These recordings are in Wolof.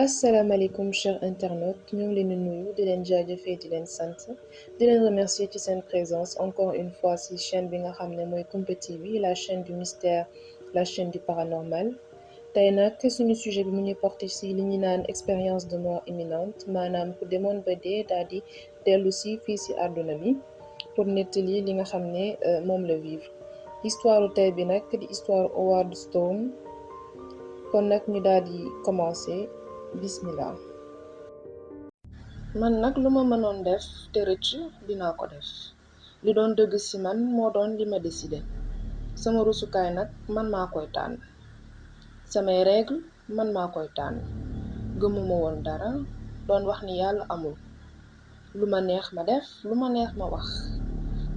asalaamaaleykum chers internautes ñu ngi leen di nuyu di leen jaajëfee di leen sant di leen remercier ci seen présence encore une fois ci chaîne bi nga xam ne mooy Kumpa TV la chaîne du mystère la chaîne du paranormal tey nag suñu sujet bi mu ñuy porté ci li ñu naan expérience de mort imminente maanaam ku demoon ba dee daal di dellu si fii ci àdduna bi pour nettali li nga xam ne moom la vivre histoire tey bi nag di histoire Howard Stone kon nag ñu daal di commencer bismillah. man nag lu ma mënoon def te rëcc dinaa ko def li doon dëgg ci man moo doon li ma décidé sama rusukaay nag man maa koy tànn samay règle man maa koy tànn gëmuma woon dara doon wax ni yàlla amul lu ma neex ma def lu ma neex ma wax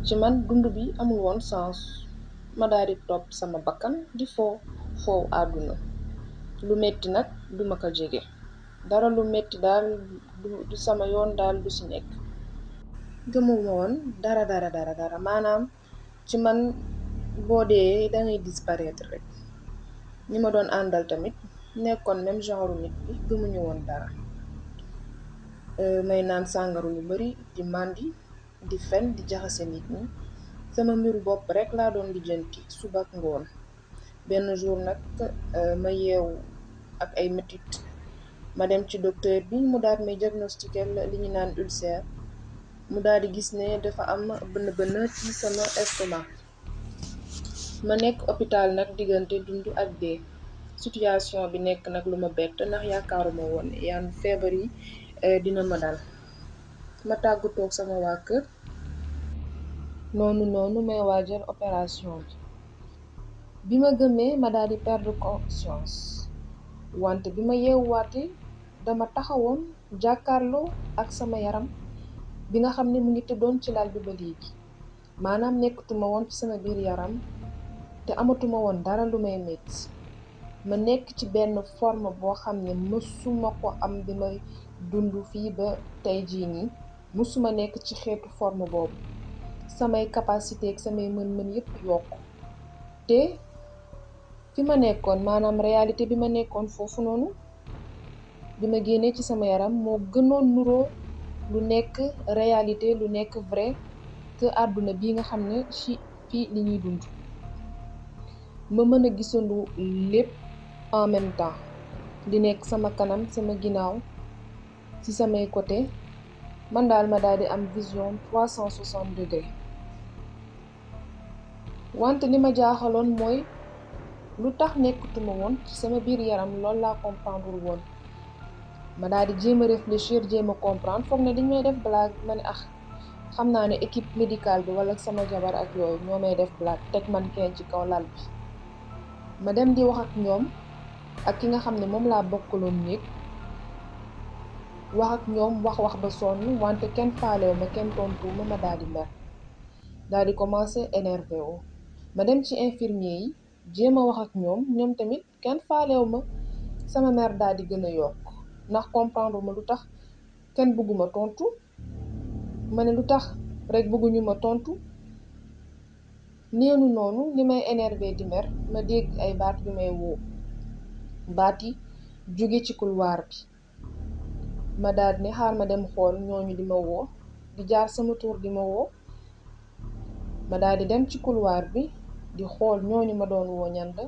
ci man dund bi amul woon sens ma daal di topp sama bakkan di foow àdduna lu metti nag duma ko jege dara lu metti daal du sama yoon daal du ci nekk gëmuma woon dara maanaam ci man boo dee dangay disparaître rek ñi ma doon àndal tamit nekkoon même genre nit bi gëmuñu woon dara may naan sàngaru lu bari di màndi di fen di jaxase nit ñi sama mbiru bopp rek laa doon lijjanti suba ak ngoon benn jour nag ma yeewu ak ay metit ma dem ci docteur bi mu daal may diagnostiquer li ñu naan ulcère mu daal di gis ne dafa am bënn ci sama estomac ma nekk hôpital nag diggante dund ak dee situation bi nekk nag lu ma bett ndax yaakaaruma woon yaan feebar yi dina ma dal ma tàggu sama waa kër noonu may waajal opération bi ma gëmee ma daal di perdre conscience wante bi ma yeewuwaatee dama taxawoon jàkkaarloo ak sama yaram bi nga xam ne mu ngi tëddoon ci lal bi ba léegi maanaam nekkatuma woon ci sama biir yaram te amatuma woon dara lu may metti ma nekk ci benn forme boo xam ne mësuma ko am bi may dund fii ba tey jii nii mësuma nekk ci xeetu forme boobu samay capacité ak samay mën-mën yépp yokk te fi ma nekkoon maanaam réalité bi ma nekkoon foofu noonu bi ma génnee ci sama yaram moo gënoon nuroo lu nekk réalité lu nekk vrai que àdduna bi nga xam ne ci fii li ñuy dund ma mën a gisandu lépp en même temps di nekk sama kanam sama ginnaaw ci samay côté man daal ma daal di am vision 360 degrés wante li ma jaaxaloon mooy lu tax nekkatuma woon ci sama biir yaram loolu laa comprendre woon ma daal di jéem a réfléchir jéem a comprendre foog ne dañ may def blague ma ne xam naa ne équipe médicale bi wala sama jabar ak yooyu ñoo may def blague teg man kenn ci kaw lal bi ma dem di wax ak ñoom ak ki nga xam ne moom laa bokkaloon néeg wax ak ñoom wax ba sonn wante kenn faalewu ma kenn tontuwuma ma daal di mer daal di commencer énervé wu ma dem ci infirmier yi jéem a wax ak ñoom tamit kenn faalewu ma sama mer daal di gën a yokk ndax comprendre ma lu tax kenn bëgguma tontu ma ne lu tax rek bëgguñu ma tontu neenu noonu li may énervé di mer ma dégg ay baat yu may woo baat yi jóge ci couloir bi ma daal di ne xaar ma dem xool ñooñu di ma woo di jaar sama tour di ma woo ma daal di dem ci couloir bi di xool ñooñu ma doon woo ñan la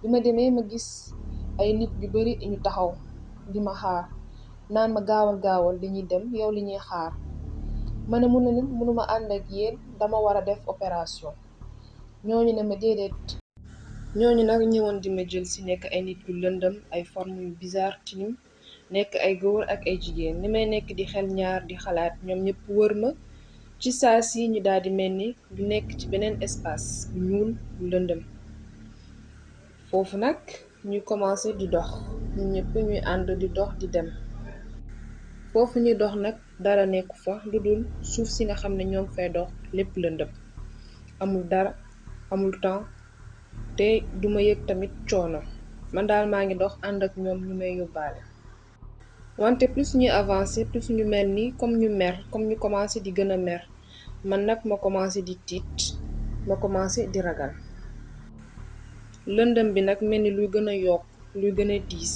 bi ma demee ma gis ay nit yu bari ñu taxaw di ma xaar naan ma gaawal dañuy dem yow li ñuy xaar ma ne mënuma ànd ak yéen dama war a def opération ñooñu ne ma déedéet ñooñu nag ñëwoon di ma jël ci nekk ay nit yu lëndëm ay forme yu bizarre tilim nekk ay góor ak ay jigéen ni may nekk di xel ñaar di xalaat ñoom ñëpp wër ma ci saa si ñu daal di mel ni lu nekk ci beneen espace bu ñuul bu lëndëm foofu nag ñuy commencé di dox ñu ñëpp ñuy ànd di dox di dem foofu ñuy dox nag dara nekku fa lu dul suuf si nga xam ne ñoo ngi fay dox lépp lëndëm amul dara amul temps te duma yëg tamit coono man daal maa ngi dox ànd ak ñoom ñu may yóbbaale wante plus ñuy avancer plus ñu mel ni comme ñu commencé di gën a mer man nag ma commencé di tiit ma commencé di ragal lëndëm bi nag mel ni luy gën a yokk luy gën a diis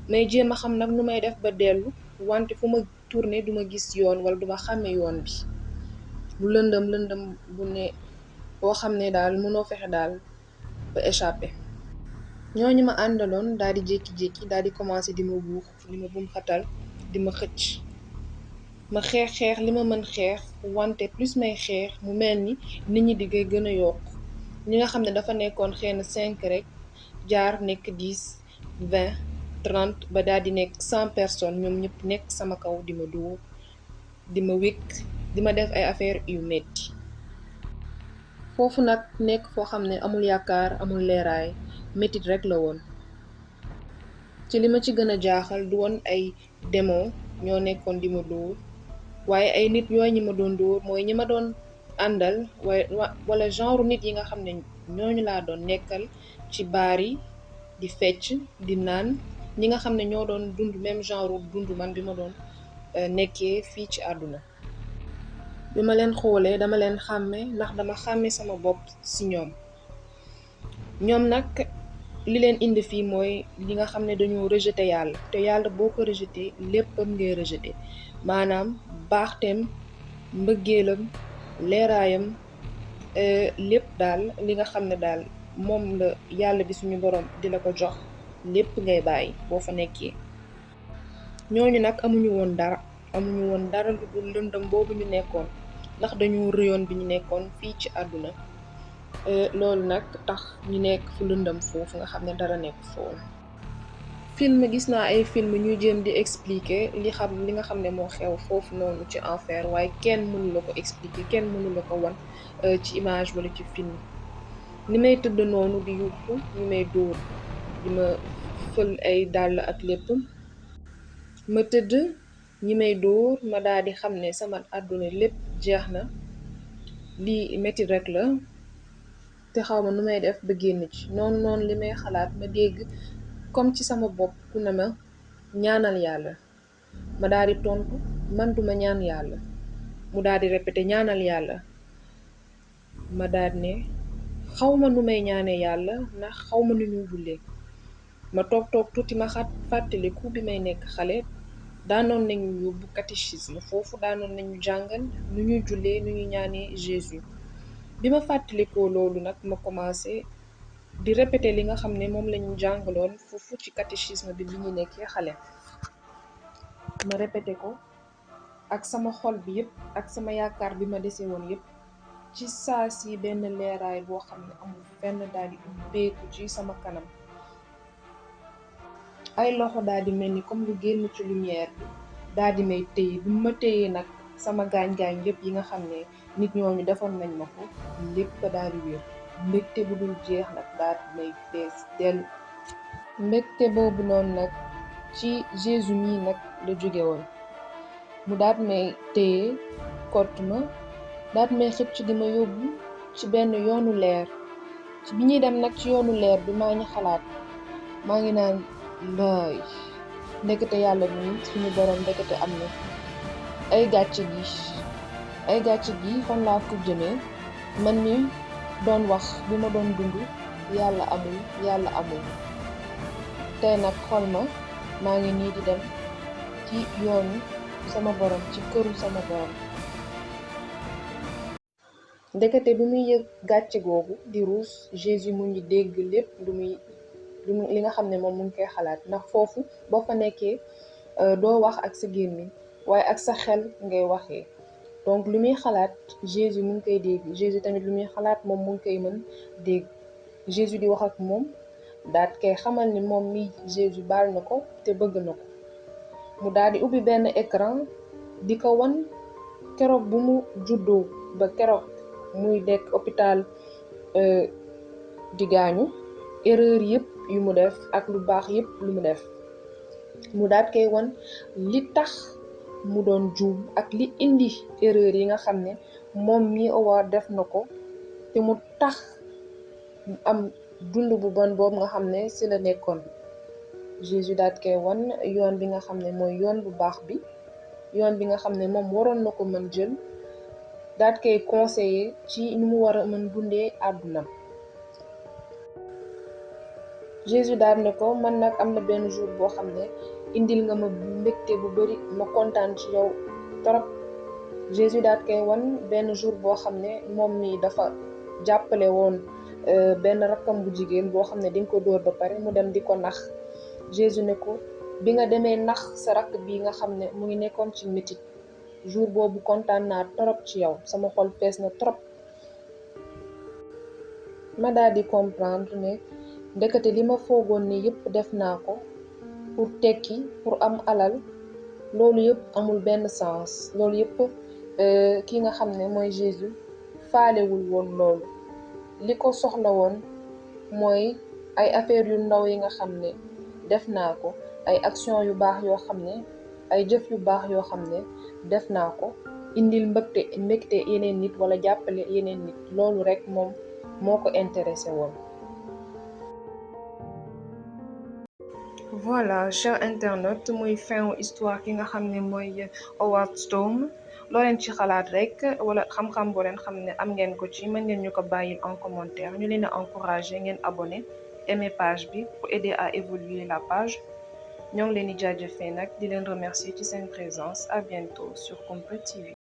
may jéem a xam nag nu may def ba dellu, wante fu ma tourné duma gis yoon wala duma xàmme yoon bi. bu lëndëm lëndëm bu ne boo xam ne daal mënoo fexe daal ba échappé. ñooñu ma àndaloon daal di jékki-jékki daal di commencé di ma buux, di ma bum xatal, di ma xëcc. ma xeex li ma mën xeex, wante plus may xeex mu mel ni nit ñi di koy gën a yokk. ñi nga xam ne dafa nekkoon xëy na 5 rek jaar nekk 10, 20, 30 ba daal di nekk 100 personnes, ñoom ñëpp nekk sama kaw di ma dóor, di ma wékk, di ma def ay affaire yu metti. foofu nag nekk foo xam ne amul yaakaar, amul leeraay, métit rek la woon. ci li ma ci gën a jaaxal du woon ay démon ñoo nekkoon di ma dóor, waaye ay nit yooyu ñi ma doon dóor mooy ñi ma doon àndal, wala genre nit yi nga xam ne ñooñu laa doon nekkal ci baar yi di fecc di naan, ñi nga xam ne ñoo doon dund même genre dund man bi ma doon nekkee fii ci àdduna. bi ma leen xoolee dama leen xàmme, ndax dama xàmme sama bopp ci ñoom. ñoom nag li leen indi fii mooy li nga xam ne dañoo rejeté yàlla, te yàlla boo ko rejeté léppam ngay rejeté, maanaam baaxteem, mbëggeelam, leeraayam, lépp daal li nga xam ne daal moom la yàlla bi suñu borom di la ko jox, lépp ngay bàyyi boo fa nekkee. ñooñu nag amuñu woon dara lu dul lëndëm boobu ñu nekkoon, ndax dañoo rëyoon bi ñu nekkoon fii ci àdduna. loolu nag tax ñu nekk fu lëndëm foofu nga xam ne dara nekk foofu. film gis naa ay film ñuy jéem di expliquer li nga xam ne moo xew foofu noonu ci enfer, waaye kenn mënu la ko expliquer, kenn mënu la ko wan ci image wala ci film. ni may tëdd noonu di yuuxu, ñu may dóor, di ma fël ay dàll ak lépp, ma tëdd ñi may dóor, ma daal di xam ne sama àdduna lépp jeex na, lii metti rek la, te xaw ma nu may def ba génn ci. noonu li may xalaat ma dégg comme ci sama bopp ku ne ma ñaanal yàlla. ma daal di tontu man duma ñaan yàlla. mu daal di répété ñaanal yàlla. ma daal ne xaw ma nu may ñaanee yàlla, ndax xaw ma nu ñuy jullee. ma toog tuuti ma fàttaliku bi may nekk xale daanoon nañu yóbbu catéchisme, foofu daanoon nañu jàngal nu ñuy jullee, nu ñuy ñaanee Jésus. bi ma fàttalikoo loolu nag ma commencé di répéter li nga xam ne moom lañu jàngaloon foofu ci catéchisme bi ñu nekkee xale. ma répété ko ak sama xol bi yépp, ak sama yaakaar bi ma dese woon yépp. ci saa si benn leeraay boo xam ne amul fenn daal di ubbeeku ci sama kanam. ay loxo daal di mel ni comme lu génn ci lumière bi daal di may téye. bi ma téyee nag sama gaañ-gaañ yépp yi nga xam ne nit ñooñu defoon nañ ma ko, lépp daal di wér. mbégte bu dul jeex nag daal di may fees dellu. mbégte boobu noonu nag ci Jésus mii nag la jóge woon. mu daal may téye kott ma, daal may xëcc di ma yóbbu ci benn yoonu leer. ci bi ñuy dem nag ci yoonu leer bi maa ngi xalaat, maa ngi naan laay ndekete yàlla bi suñu borom ndekete am na. ay gàcce gi fan laa ko jëmee, man mi doon wax bi ma doon dund yàlla amul. tey nag xool ma, maa ngi nii di dem ci yoonu sama borom, ci këru sama borom. ndekete bi muy yëg gàcce googu di ruus, Jésus mu ngi dégg lépp li nga xam ne moom mu ngi koy xalaat, ndax foofu boo fa nekkee doo wax ak sa gémmiñ, waaye ak sa xel ngay waxee. donc li muy xalaat Jésus mu ngi koy dégg, Jésus tamit li muy xalaat moom mu ngi koy mën dégg. Jésus di wax ak moom, daat koy xamal ni moom mi Jésus baal na ko te bëgg na ko. mu daal di ubbi benn écran di ko wan keroog bu mu juddoo ba keroog muy dekk hôpital di gaañu, erreur yépp yu mu def ak lu baax yépp lu mu def. mu daat koy wan li tax mu doon juum ak li indi erreur yi nga xam ne moom mi Omar def na ko, te mu tax am dund bu bon boobu nga xam ne ci la nekkoon. Jésus daat koy wan yoon bi nga xam ne mooy yoon bu baax bi, yoon bi nga xam ne moom waroon na ko mën jël, daat koy conseiller ci ni mu war a mën dundee àdduna. Jésus daal ne ko man nag am na benn jour boo xam ne indil nga ma mbégte bu bari ma kontaan ci yow trop. Jésus daal koy wan benn jour boo xam ne moom mii dafa jàppale woon benn rakkam bu jigéen boo xam ne dañ ko dóor ba pare mu dem di ko nax. Jésus ne ko bi nga demee nax sa rakk bi nga xam ne mu ngi nekkoon ci métit, jour boobu kontaan naa trop ci yow, sama xol fees na trop. ma daal di comprendre ne ndekete li ma foogoon ni yëpp def naa ko pour tekki, pour am alal, loolu yëpp amul benn sens. loolu yëpp ki nga xam ne mooy Jésus faalewul woon loolu. li ko soxla woon mooy ay affaire yu ndaw yi nga xam ne def naa ko, ay action yu baax yoo xam ne, ay jëf yu baax yoo xam ne def naa ko, indil mbégte yeneen nit wala jàppale yeneen nit. loolu rek moom moo ko intéressé woon. Voilà, cher internaute, muy fin histoire ki nga xam ne mooy Howard Stone. loo leen ci xalaat rek wala xam-xam boo leen xam ne am ngeen ko ci, mën ngeen ñu ko bàyyil en commentaire. ñu leen a encouragé ngeen abonné, aimer page bi pour aider à évoluer la page. ñoo ngi leen di jaajëfee nag di leen remercier ci seen présence. À bientôt sur Kumpa TV.